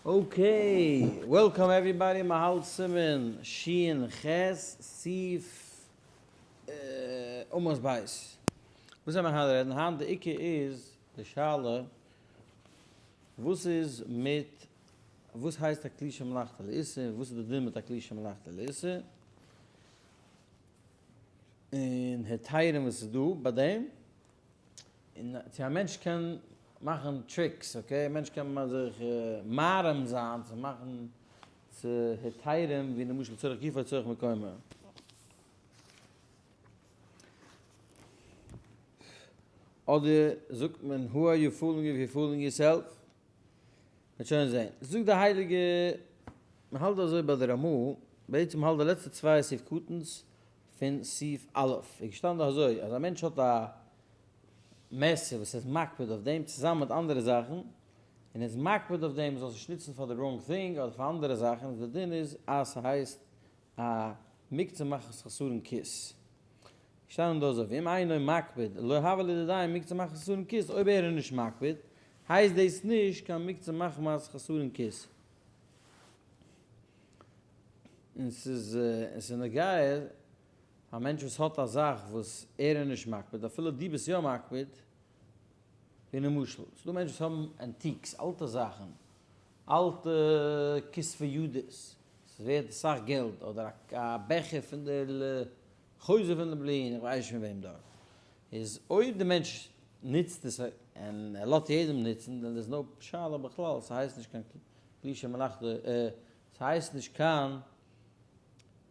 Okay, welcome everybody, מ'האלט סימן שין ח' סעיף עמוד ב'. וואס זעמער היינט רעדן היינט? די עיקר איז די שאלה וואס איז מיט וואס הייסט א כלי שמלאכתו לאיסור, וואס איז די דין מיט א כלי שמלאכתו לאיסור, און היתרים וואס איז דא ביי דעם, און צו א מענטש קען מאכן tricks, okay, א מענטש קען זיך מערים זיין צו מאכן צו היתרים ווי למשל צורך גופו צורך מקומו. אדער זאגט מען who are you fooling if you fooling yourself? מ'וועט שוין זען. זאגט די הייליגע, מ'האלט אזוי ביי די רמא, בעצם מ'האלט די לעצטע צוויי סעיף קטן'ס פון סעיף א', איז געשטאנען דא אזוי, אז א מענטש האט א מעסער וואס ער איז מקפיד אויף דעם צוזאמען מיט אנדערע זאכן, און ער איז מקפיד אויף דעם מ'זאל עס נישט נוצן פאר די wrong thing אדער פאר אנדערע זאכן, איז די דין איז אז ס'הייסט א מוקצה מחמת חסרון כיס. געשטאנען דא אזוי, ואם אינו מקפיד לא הוה לדידיה מוקצה מחמת חסרון כיס, אויב ער איז נישט מקפיד, הייסט דאס נישט קיין מוקצה מחמת חסרון כיס. און ס'איז און ס'איז נוגע א מענטש וואס האט א זאך וואס ער איז נישט מקפיד אפילו דו ביסט יא מקפיד, ווי למשל ס'איז דא מענטשן וואס האבן antiques אלטע זאכן, אלטע כתבי ידות, ס'איז ווערט אסאך געלט, אדער א בעכער פון די חוזה פון לובלין, איך ווייס נישט פון וועם דארט, איז אויב די מענטש נוצט עס און ער לאזט יעדעם נוצן then there's no שאלה בכלל, ס'הייסט נישט קיין כלי שמלאכתו ס'הייסט נישט קיין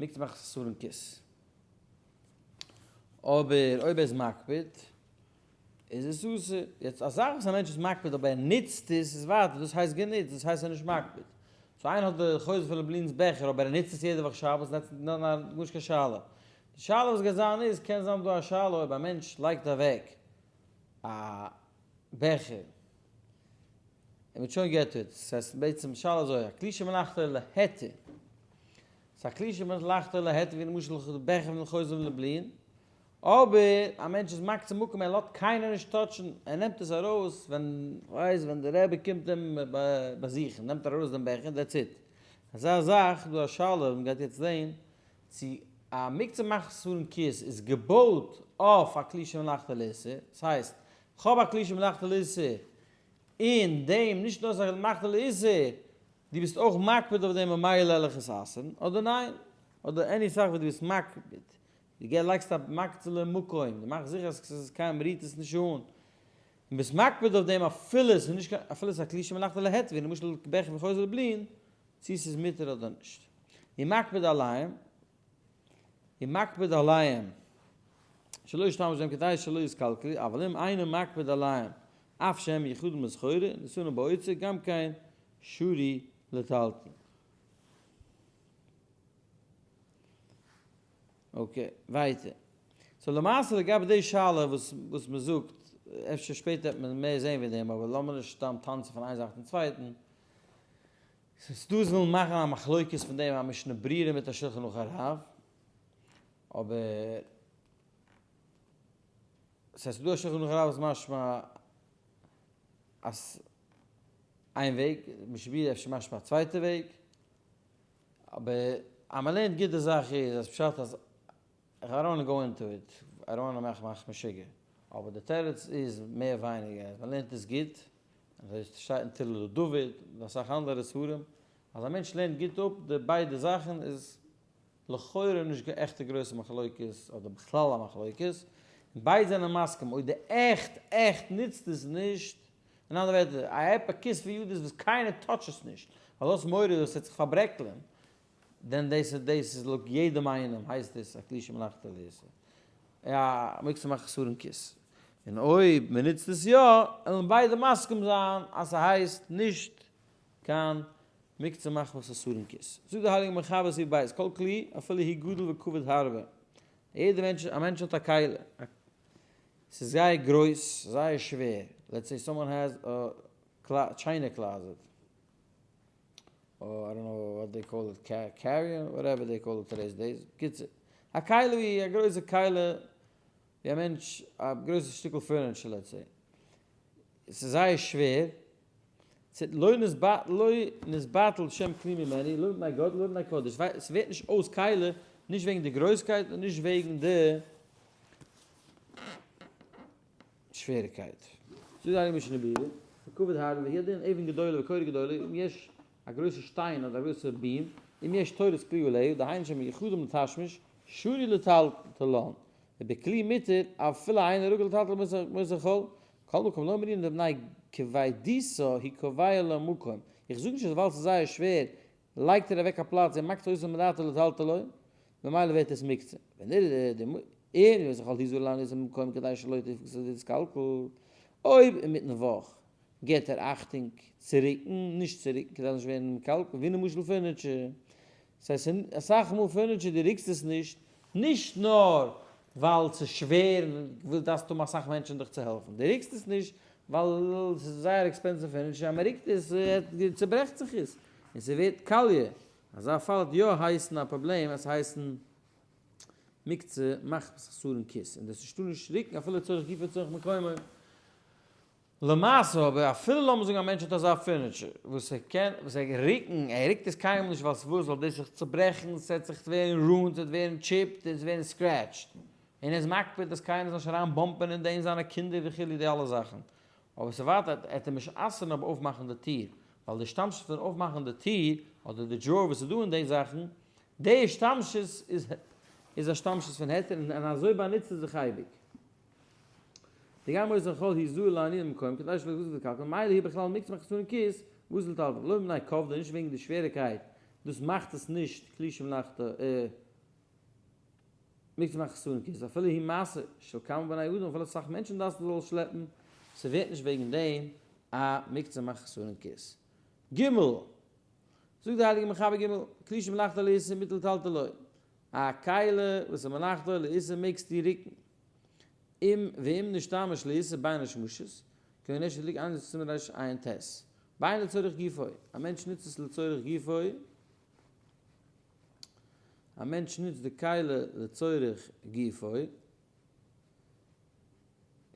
מוקצה מחמת חסרון כיס. אבער אויב ער איז מקפיד איז עס אסור. יעצט א זאך וואס א מענטש איז מקפיד אבער ער נוצט עס איז ווייטער דאס הייסט גענוצט דאס הייסט ער איז נישט מקפיד. so איינער האט די חוזה פון לובלינ'ס בעכער אבער ער נוצט עס יעדע וואך שבת that's גארנישט קיין שאלה. די שאלה וואס גייט זיין איז קען זיין דא א שאלה אויב א מענטש לייגט אוועק א בעכער און מ'האט שוין געטוט, ס'הייסט בעצם שאלה אזוי, א כלי שמלאכתו להיתר, ס'איז א כלי שמלאכתו להיתר ווי למשל בעכער פון חוזה לובלין, אבער א מענטש איז מקצה מקום ער לאזט קיינער נישט touch ן, ער נעמט עס ארויס ווען כ'ווייס ווען די רבי קומט אים באזוכן נעמט ער ארויס דעם בעכער that's it. אזא זאך איז דא א שאלה וואס מ'גייט יעצט זעהן צו א מוקצה מחמת חסרון כיס איז געבויט אויף א כלי שמלאכתו לאיסור, ס'הייסט כ'האב א כלי שמלאכתו לאיסור און דעם, נישט נאר זיך מאכט לאיסור, דו ביסט אויך מקפיד אויף דעם ממילא וועל איך עס אסר'ן, אדער ניין? אדער any זאך וואס דו ביסט מקפיד, דו גיי לייגסט א מקצה למקום, דו מאכסט זיכער אז ס'איז קיין רירט עס נישט אן, און ביסט מקפיד אויף דעם אפילו עס איז נישט קיין, אפילו עס איז א כלי שמלאכתו להיתר, ווי למשל בעכער פון חוזה לובלין, צו ס'איז מותר אדער נישט. און מקפיד עליהם, און מקפיד עליהם שלא ישתמש בהם כדי שלא יתקלקלו, אבל אם אינו מקפיד עליהם אף שהם מיוחדים לסחורה, נתנו באוצר גם כן שרי לטלטל. okay, ווייטער. so למעשה לגבי די שאלה וואס וואס מען זאגט, אפשר שפעטער וועט מען מער זען וועגן דעם, אבער לאמיר נישט סתם טאנצן פון איין זאך צום צווייטן. ס'איז דא וואס ווילן מאכן א מחלוקת פון דעם א משנה ברורה מיט א שלחן ערוך הרב, אבער ס'הייסט ס'איז דא א שלחן ערוך הרב וואס משמע אז איין וועג, משנה ברורה אפשר משמע א צווייטע וועג, אבער אז מ'לערנט גוט די זאך איז אז פשט אז I don't wanna go into it, I don't wanna מאכן מיך משוגע, אבער די תירוץ איז מער ווייניגער אז מ'לערנט עס גוט, אזוי שטייט אין תהילה לדוד און אסאך אנדערע ספרים, אז א מענטש לערנט גוט אפ די ביידע זאכן איז לכאורה נישט קיין עכטע גרויסע מחלוקת אדער בכלל א מחלוקת, און ביידע זענען מסכים אויב די עכט עכט נוצט עס נישט, אין אנדערע ווערטער א עפ א כתבי ידות וואס קיינער touch עס נישט ווייל דו האסט מורא אז עס וועט זיך פארברעקלען, then דאס איז דאס איז לויט יעדעם איינעם הייסט דאס א כלי שמלאכתו לאיסור. יא, מוקצה מחמת חסרון כיס. און אויב מען נוצט עס יא, וועלן ביידע מסכים זיין אז ס'הייסט נישט קיין מוקצה מחמת חסרון כיס. זאגט דער הייליגער מחבר סעיף ב', כל כלי אפילו הוא גדול וכבד הרבה. יעדער מענטש, א מענטש האט א כלי, ס'איז זייער גרויס, זייער שווער, let's say someone has a china closet, or I don't know what they call it, carrier, whatever they call it today's days, בקיצור, א כלי ווי א גרויסע כלי ווי א מענטש, א גרויסע שטיקל furniture let's say, ס'איז זייער שווער. לא נתבטל שם כלי ממנו, לא מפני גודלו לא מפני כבדו, ס'ווערט נישט אויס כלי, נישט וועגן די גרויסקייט און נישט וועגן די שוועריקייט. זאגט די הייליגע משנה ברורה, וכבד הרבה והוא הדין אבן גדולה וקורה גדולה, אם יש א גרויסע שטיין אדער א גרויסע beam, אם יש תורת כלי עליה, דהיינו שהם מיוחדים לתשמיש, שרי לטלטלן, ובכלי מותר אפילו אינו רגיל לטלטל בימות החול, כל מקום לא אמרינן דמפני כבידותו הוא קובע לו מקום, איך זאג נישט אז ווייל ס'איז זייער שווער לייגט ער אוועק א פלאץ און מקצה אותו מדעתו לטלטלו, ממילא ווערט עס מוקצה. ונראה די מ ע ווען זיך אל תזור לנו מקום כדי שלא תפגע ותתקלקל, אויב אינמיטן וואך געבט ער אכטונג צו רוקן, נישט צו רוקן כדי נישט ווערן מקלקל, ווי למשל furniture, ס'הייסט אסאך מאל furniture דו רוקסט עס נישט, נישט נאר ווייל ס'איז שווער און דארפסט האבן אסאך מענטשן דיך צו העלפן, דו רוקסט עס נישט ווייל ס'איז זייער expensive furniture, אז מ'רוקט עס צוברעכט זיך עס און ס'ווערט קאליע, אזא פאל וועט יא הייסן א פראבלעם אז ס'הייסן מוקצה מחמת חסרון כיס און דאס נישטא נישט רוקן אפילו לצורך גופו לצורך מקומו. למעשה אבער אפילו לאמיר זאגן א מענטש האט אזא furniture וואס ער קען וואס ער רוקן ער רוקט עס קיינמאל נישט ווייל ס'וואס זאל דאס זיך צוברעכן ס'עט זיך ווערן ruined ס'עט ווערן chipped און ס'ווערן scratched און ער איז מקפיד אז קיינער זאל נישט אריין bump ען אין דעם זיינע קינדער וכו' די אלע זאכן אבער ס'ווייטער עט אים נישט אסר'ן אבער אויפמאכן די טיר ווייל די השתמשות פון אויפמאכן די טיר אדער די drawer וואס איז דא אין די זאכן די השתמשות איז איז השתמשות פון היתר און אזוי באנוצט ער זיך אייביג. דגם עושה כל היא זו לענין מקום כדי שלא יגוזל וקלקל, מילא היא בכלל מקצה מחסרון כיס, גוזל טלטל, לא מפני כבדו, נישט וועגן די שוועריקייט, דאס מאכט עס נישט כלי שמלאכתו מקצה מחסרון כיס, אפילו היא מעשה של כמה בני אדם, אפילו אסאך מענטשן דארפן זאל שלעפן, ס'ווערט נישט וועגן דעם א מקצה מחסרון כיס. ג. זאגט דער הייליגער מחבר ג, כלי שמלאכתו לאיסור מוטל טלטלו, א כלי וואס איז מלאכתו לאיסור מעגסטו רוקן, אם ואם נשתמש לאיסור בין השמשות, כגון נשק דליק איינס סימן רע"ט, בין לצורך גופו, א מענטש נוצט עס לצורך גופו, א מענטש נוצט די כלי לצורך גופו,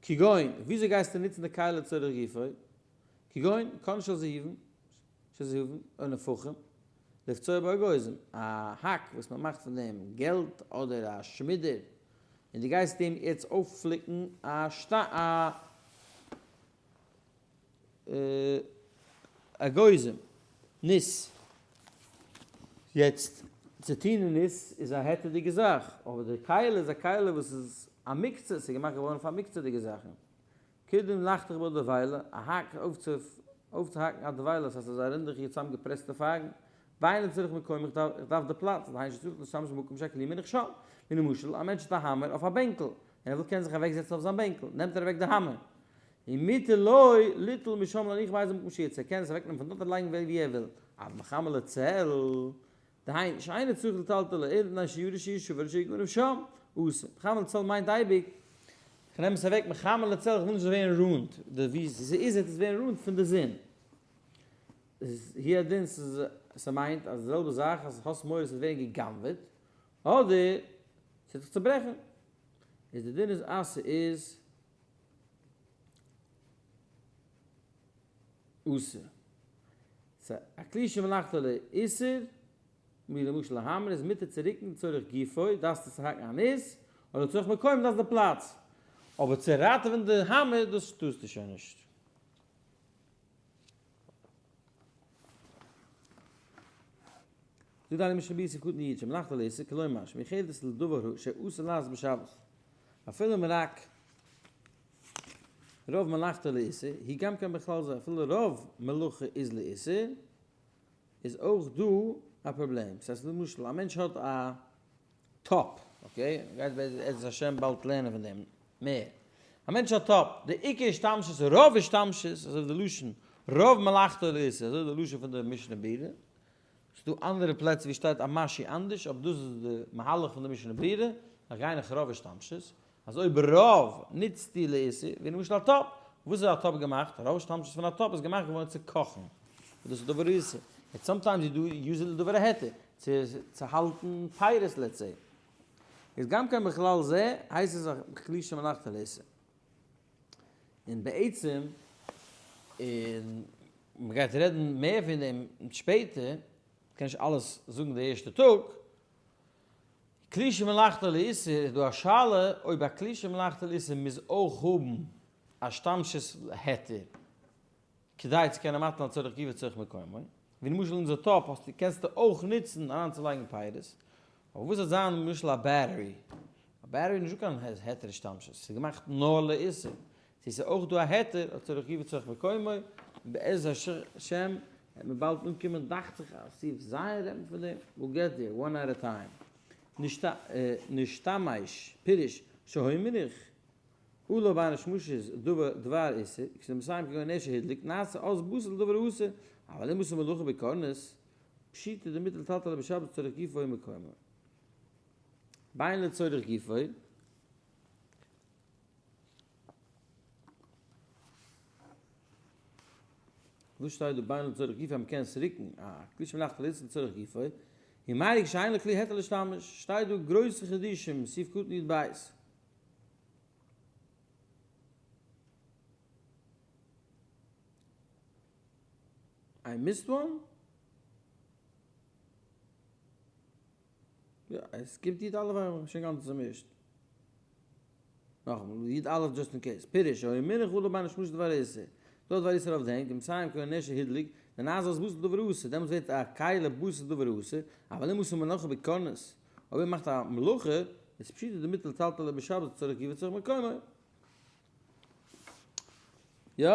כגון, וויאזוי גייסטו נוצן די כלי לצורך גופו? כגון, קרן של זהובים, של זהובים, או נפחים, לפצוע בו אגוזים, א האק וואס מען מאכט פון דעם געלט אדער א שמידער, און דו גייסט אים יעצט אויפפליקן א א אגוזים, ניס. יעצט, צו טון אין ניס איז א היתר'דיגע זאך, אבער די כלי איז א כלי וואס איז א מוקצה, ס'איז געמאכט געווארן פאר מוקצה'דיגע זאכן. קודם לחתוך בו דבילה, א האק אויפצוהאקן א דבילה, ס'הייסט אזא רינדעכיגע צוזאמגעפרעסטע פייגל, ואינו צריך מקום, איך דארף די פלאץ, דהיינו שצריך להשתמש במקום שהכלי מונח שם, ווי למשל, א מענטש האט א האמער אויף א בענקל, און ער וויל קענען זיך אוועקזעצן אויף זיין בענקל, נעמט ער אוועק די האמער, ומותר לו ליטול משם להניח באיזה מקום שירצה, ער קען עס אוועקנעמען פון דארט און לייגן ווי ער וויל, אבל מחמר לצל. דהיינו, שאינו צריך לטלטלו אלא מפני שירא שישבר שיגנב שם, אסור. מחמר לצל מיינט אייביג, איך נעם עס אוועק מחמר לצל, איך וויל נישט זאל ווערן רונד, די ווי ס'איז וועט עס ווערן רונד פון די זון. איז הוא הדין ס'איז ס'מיינט אז די זעלבע זאך אז האסט מורא ס'וועט ווערן גע'גנב'עט, אדער ס'וועט זיך צוברעכן. איז די דין איז אז ס'איז אסור. סא א כלי שמלאכתו לאיסור, ווי למשל א האמער איז מותר צו רוקן לצורך גופו, דארפסטו צו האקן א ניס, אדער לצורך מקום דארפסט די פלאץ. אבער צו ראטעווען די האמער דאס טארסטו שוין נישט. זאגט די הייליגע משנה ברורה סעיף קטן י שמלאכתו לאיסור, כלומר שמיוחדת לדבר שאסור לעשות בשבת, אפילו אם רק רוב מלאכתו לאיסור, היא גם כן בכלל זה, אפילו רוב מלאכה איז לאיסור, איז אויך דא א פראבלעם. ס'הייסט למשל א מענטש האט א טאפ, okay, מ'גייט בעזרת השם באלד לערנען פון דעם מער. א מענטש האט טאפ, די עיקר השתמשות, רוב השתמשות, אזוי ווי די לשון, רוב מלאכתו לאיסור, אזוי איז די לשון פון די משנה ברורה. ס'איז דא אנדערע פלעצער ווי שטייט א משהו אנדערש, אבער דאס איז די מהלך פון די משנה ברורה, איך גיי נאך רוב השתמשות, אז אויב רוב נוצטו לאיסור, ווי למשל א טאפ, וואס איז א טאפ געמאכט? רוב השתמשות פון א טאפ איז געמאכט געווארן צו קאכן, וואס דאס איז דבר איסור, און sometimes you do use it לדבר ההיתר, צו צו האלטן פירות let's say. איז גם כן בכלל זה, הייסט עס א כלי שמלאכתו לאיסור. און בעצם אין. מ'גייט רעדן מער פון דעם שפעטער, מ'קען נישט אלעס זאגן די ערשטע טאג. כלי שמלאכתו לאיסור איז דא א שאלה אויב א כלי שמלאכתו לאיסור מוז אויך האבן א השתמשות היתר כדי צו קענען מטלטלין לצורך גופו וצורך מקומו, ווי למשל אונזער טאפ האסטו קענסטו אויך נוצן אריינצולייגן פירות, אבער וואס וועט זיין למשל א battery? א battery איז נישטא קיין היתר השתמשות, ס'איז געמאכט נאר לאיסור, צו ס'איז אויך דא א היתר לצורך גופו וצורך מקומו, בעז השם וועט מען באלד אנקומען, דאכט זיך אז סעיף ז' רעדט מען פון דעם, we'll get there, one at a time. נשתמש, פירוש, שהיה מונח עליו בין השמשות דבר איסור, כשמסיים כגון נר שהדליק, נעשה אז בשר לדבר האסור, אבל אם עשה מלאכה בקורנס, פשיטא דמותר לטלטלה בשבת לצורך גופו ומקומו. בין לצורך גופו. וואס שטייט דא בין לצורך גופו אז מ'קען עס רוקן? א כלי שמלאכתו לאיסור לצורך גופו, ומאי שאין לו כלי היתר להשתמש, שטייט דא גרויסע חידושים, סעיף קטן י ב. I missed one? יא, עס קומט י א, איך בין שוין גאנץ צומישט. נאכאמאל, י א just in case. פירוש, אוי מנח ולא בין השמשות דבר איסור. דא דבר איסור אויף די הענט, ומסיים כהן נשר הדליק, ונעשה אז בשר דבר אסור, דעמאלטס ווערט א כלי בשר דבר אסור, אבל אם עשה מלאכה בקורנס, אויב ער מאכט א מלאכה, איז פשיטא דמותר לטלטלה בשבת לצורך גופו וצורך מקומו. יא,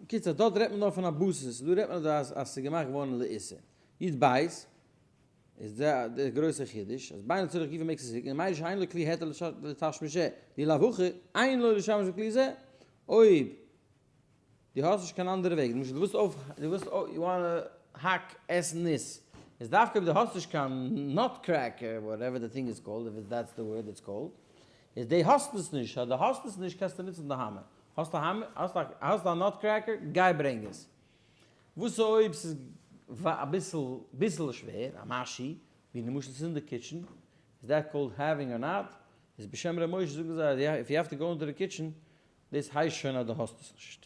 קיצור, דארט רעדט מען נאר פון א בסיס, דא רעדט מען אז אז ס'איז געמאכט געווארן לאיסור. י ב איז דער גרויסער חידוש, אז בין לצורך גופו מעגסטו עס רוקן, און מיידי שאין לו כלי היתר לתשמיש זה, דאי לאו הכי, אין לו לשמש בכלי זה, אויב דו האסט נישט קיין אנדערע וועג, למשל דו ווילסט אויף, דו ווילסט, you wanna האק עסן ניס, איז דווקא אויב דו האסט נישט קיין nut cracker, whatever the thing is called, if that's the word it's called, איז די האסט עס נישט, אז די האסט עס נישט קענסטו נוצן די האמער, האסט א האמער, האסט א nut cracker, גיי ברענג עס. וואס איז אויב ס'איז אביסל ביסל שווער, א משהו, ווי למשל ס'איז אין די kitchen, is that called having or not, איז בשם ר' משה זאגן זיי אז if you have to go into the kitchen, דאס הייסט שוין אז דו האסט עס נישט.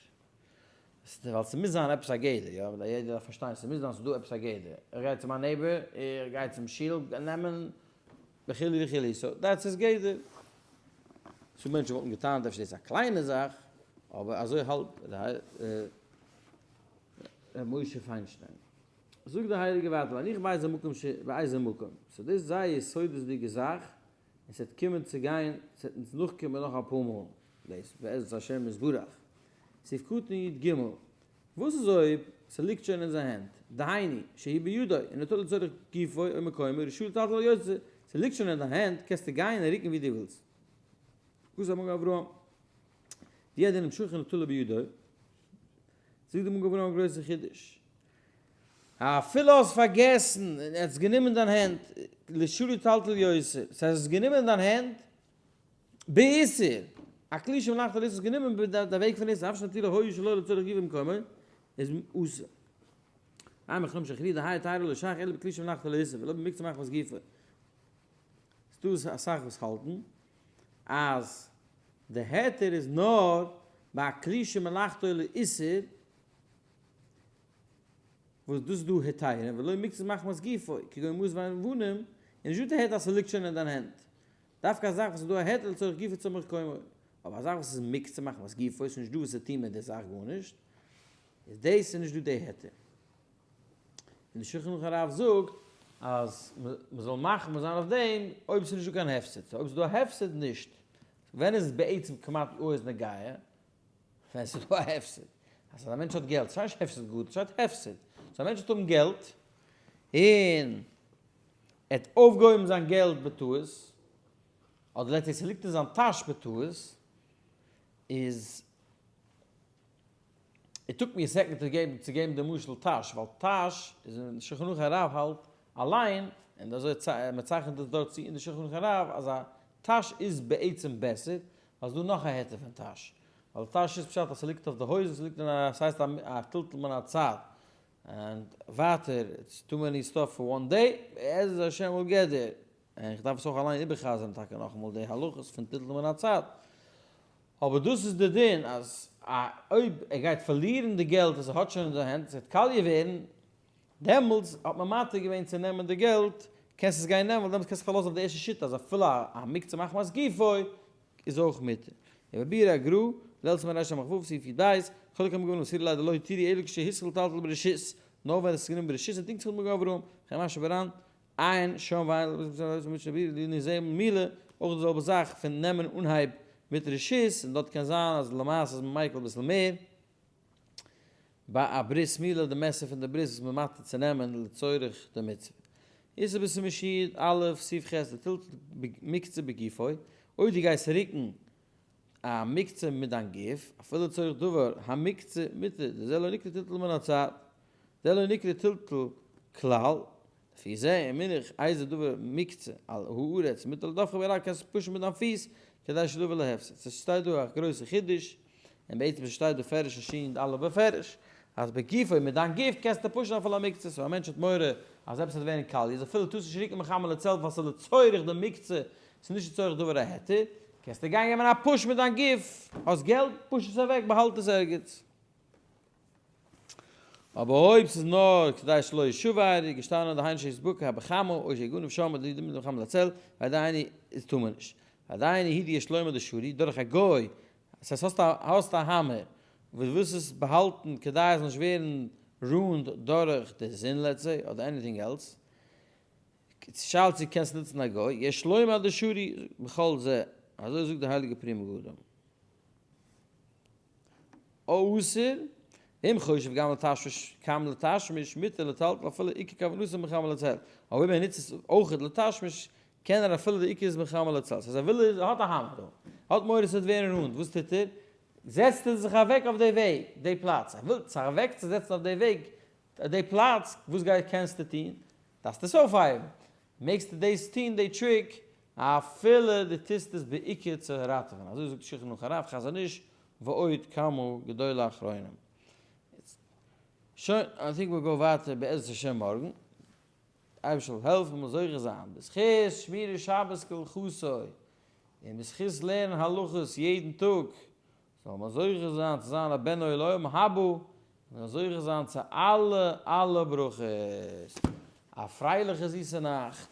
ווייל ס'מוז זיין עפעס א גדר, יא, יעדער דארף פארשטיין, ס'מוז זיין ס'איז דא עפעס א גדר. איך גיי צו מיין neighbor, איך גיי צום שול נעמען וכו' וכו', so that's איז גדר. ס'דא מענטשן וואלטן געטענה'ט אפשר דאס איז א קליינע זאך, אבער אזוי האלט ר' משה פיינשטיין. זאגט דער הייליגער ווייטער ואני באיזה מקום ש באיזה מקום. so דאס איז זייער יסודות'דיגע זאך, און ס'וועט קומען צו גיין, ס'וועט אונז נאכקומען נאך אפאר מאל דאס בעזרת השם יתברך. סעיף קטן י ג, וואס איז אויב ס'ליגט שוין אין זיין הענט, דהיינו, שהיא בידו, און נטלה לצורך גופו או מקומו, רשאי לטלטלה יותר, ס'ליגט שוין אין דיין הענט, קענסטו גיין און רוקן ווי דו ווילסט. כתב המגן אברהם, והוא הדין אם שכח ונטלה בידו, זאגט די מגן אברהם א גרויסע חידוש, אפילו האסט פארגעסן און ער האט עס גענומען אין דיין הענט, רשאי לטלטל יותר, ס'הייסט האסט עס גענומען אין דיין הענט, באיסור, א כלי שמלאכתו לאיסור איז גענומען די וועג פון איסור, אף שנטילו הואיל שלא לצורך גופו ומקומו, איז אסור. איין מחנם שחרי דהאי תירא לא שייך אלא בכלי שמלאכתו לאיסור ולא במקצה מחמת גופו. ס'דא אסאך וואס האלטן אז די היתר איז נאר ביי א כלי שמלאכתו לאיסור, וואס דאס איז דא היתרים ולא מקצת מחמת גופו, כגון מעות ואבנים, און נישט דא די היתר אז ס'ליגט שוין אין דיין הענט. דווקא א זאך וואס איז דא א היתר לצורך גופו צומח קומו, אבער א זאך וואס איז מוקצה מחמת גופו, ס'איז נישט דא וואס צו טון מיט די זאך גארנישט, איז דאס איז נישט דא די היתר. און די שולחן ערוך הרב זאגט אז מ'זאל מחמיר זיין אויף דעם אויב ס'איז נישט דא קיין הפסד, so אויב ס'איז דא א הפסד נישט. ווען איז בעצם כמעט אויס נוגע? ווען ס'איז דא א הפסד. אז א מענטש האט געלט, ס'איז נישט הפסד גדול, ס'הייסט הפסד. so א מענטש וועט האבן געלט, און ער האט אויפגעהויבן זיין געלט בטעות, אדער let's say ס'ליגט אין זיין טאש בטעות, איז it took me a second צו געבן צו געבן די משל טאש, ווייל טאש איז אין שולחן ערוך הרב האלט אליין, און אזוי מען צייכנט עס דארט צו אין די שולחן ערוך הרב, אז א טאש איז בעצם בעסער, ווייל ס'דא נאך א היתר פון טאש, ווייל טאש איז פשט אז ס'ליגט אויף די הויזן, ס'ליגט אין א, ס'הייסט א טלטול מן הצד, און ווייטער, it's too many stuff for one day, בעזרת השם we'll get there, און איך דארף עס אויך אליין איבער'חזר'ן טאקע נאכאמאל די הלכות פון טלטול מן הצד, אבער דאס איז די דין אז. אויב ער גייט פארלירן די געלט וואס ער האט שוין אין די הענט, עס וועט קאליע ווערן, דעמאלטס האט מען מתיר געווען צו נעמען די געלט, קענסט עס גיין נעמען, ווייל דעמאלטס קענסטו פארלאזן אויף די ערשטע שיטה אז אפילו א מוקצה מחמת גופו איז אויך מותר. ובביאור הגרא, ליל סימן רס"ו סעיף יב, חלק המגוונים אסור ליה דלא התירו אלא כשהתחיל לטלטל ברשות, נאר ווען עס איז גענומען ברשות און טינקט זיך מגן אברהם, וכן משמע ברן, עיין שם ועיין מילה, אויך די זעלבע זאך פון נעמען אנהייב מיט רשות, און דארט קען זיין אז למעשה איז מען מיקל אביסל מער, ביי א ברית מילה די מעסער פון די ברית וואס מען מתיר צו נעמען לצורך די מצוה. איסור בסימן שי א סעיף ח לטלטול מוקצה בגופו, אויב דו גייסט רוקן א מוקצה מיט דיין גוף, אפילו לצורך דבר המוקצה מותר, דזה לא נקרא טלטול מן הצד, זה לא נקרא טלטול כלל, לפי זה אם מונח איזה דבר מוקצה על הארץ מותר לדופקו ברגלו קענסט עס פושן מיט דיין פיס כדי שלא יבוא להפסד. ס'שטייט דא א גרויסע חידוש, און בעצם ס'שטייט בפירוש אין שין ד בפירוש, אז בגופו מיט דיין גוף קענסטו פושן אפילו א מוקצה, so א מענטש האט מורא אז עפעס וועט ווערן קאליע, איז אפילו טארסט נישט רוקן מחמה לצל ווייל ס'איז לצורך די מוקצה, ס'איז נישט לצורך דבר ההיתר, קענסטו גיין געבן א push מיט דיין גוף, האסט געלט, push עס אוועק, באהאלט עס ערגעץ. אבער אויב ס'איז נאר כדי שלא ישבר, איז געשטאנען דהיינו שיתבקע בחמה או שיגנב שם דמי בחמה לצל, ועדיין איז טאר מען נישט. ועדיין הוא דיש לומר דשרי, דורך א גוי, דאס הייסט האסט א האסט א האמער וואס ווילסט עס באהאלטן כדי עס זאל נישט ווערן ruined דורך די זון let's say אדער anything else, שאלה צו קענסט נוצן א גוי, יש לומר דשרי בכל זה, אזוי זאגט די הייליגע פרי מגדים. אסור, אם חושב גם לתשמיש גם לתשמיש מותר לטלטל אפילו עיקר כוונתו מחמה לצל, אבער אויב ער נוצט עס אויכעט לתשמיש קען ער אפילו די עיקר איז מחמה לצל, ס'הייסט ער וויל ער האט א האמער דא, האט מורא ס'וועט ווערן רונד, וואס טוט ער? זעצט ער זיך אוועק אויף די וועג, די פלאץ, ער וויל זיך אוועק צו זעצן אויף די וועג, די פלאץ, וואס גייט קענסטו טון? דארפסט עס אויפהייבן, מעגסטו דאס טון די trick אפילו דו טוסט עס בעיקר צו ראטעווען, אזוי זאגט שולחן ערוך הרב חזון איש ועוד כמה גדולי האחרונים. שוין, I think we'll go ווייטער בעזרת השם מארגן. אייבערשטער זאל העלפן מ'זאל זוכה זיין בזכות שמירת שבת כהלכתו, און בזכות לערנען הלכות יעדן טאג, זאל מען זוכה זיין צו זיין א בן עולם הבא, און מען זאל זוכה זיין צו אלע אלע ברכות. א פרייליכע זיסע נאכט.